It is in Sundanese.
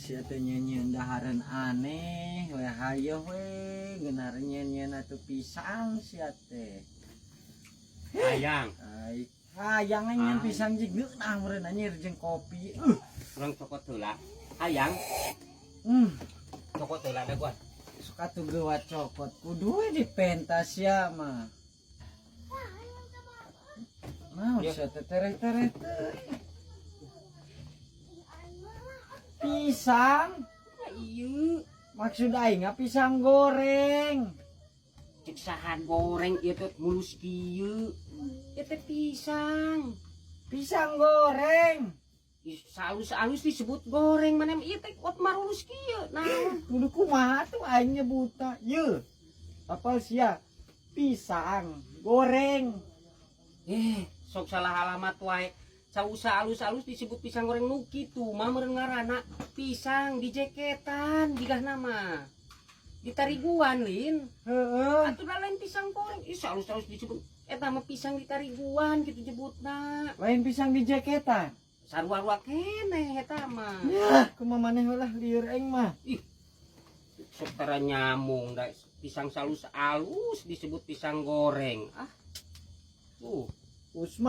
Sia teh nyeun dahareun aneh we, hayoh we ngeunah nyeun atuh pisang sia teh. Hayang. Ai hayang nyeun Ah. pisang jeung ngeunah meureun anjir jeung kopi. Urang cokot heula. Hayang, cokot heula da gua. Suka tuh geuwat cokot kudu we dipentas sia mah. Nah, Ya. sia teh tereh-tereh teh. Pisang, Ieu maksud aing mah pisang goreng. Cek saha goreng ieu teh mulus kieu? Ieu teh pisang. Pisang goreng. Ih, salus-alus disebut goreng, mana ieu teh ot marulus kieu. Naon? Kudu kumaha tuh aing nyebutna? Ye. Apal sia? Pisang goreng. Eh, sok salah alamat wae. Sausa alus-alus disebut pisang goreng, nu kitu mah meureun ngaranna pisang di jeketan jigana mah. Ditariguan lin. Heeh. Atuh da lain pisang goreng. Ih, alus-alus disebut eta mah pisang ditariguan kitu nyebutna. Lain pisang di jeketan. Sarua-rua keneh eta mah. Ya, kumaha maneh lah, lieur aing mah. Sok tara nyamung da pisang salus alus disebut pisang goreng. Ah. Tuh. Usma.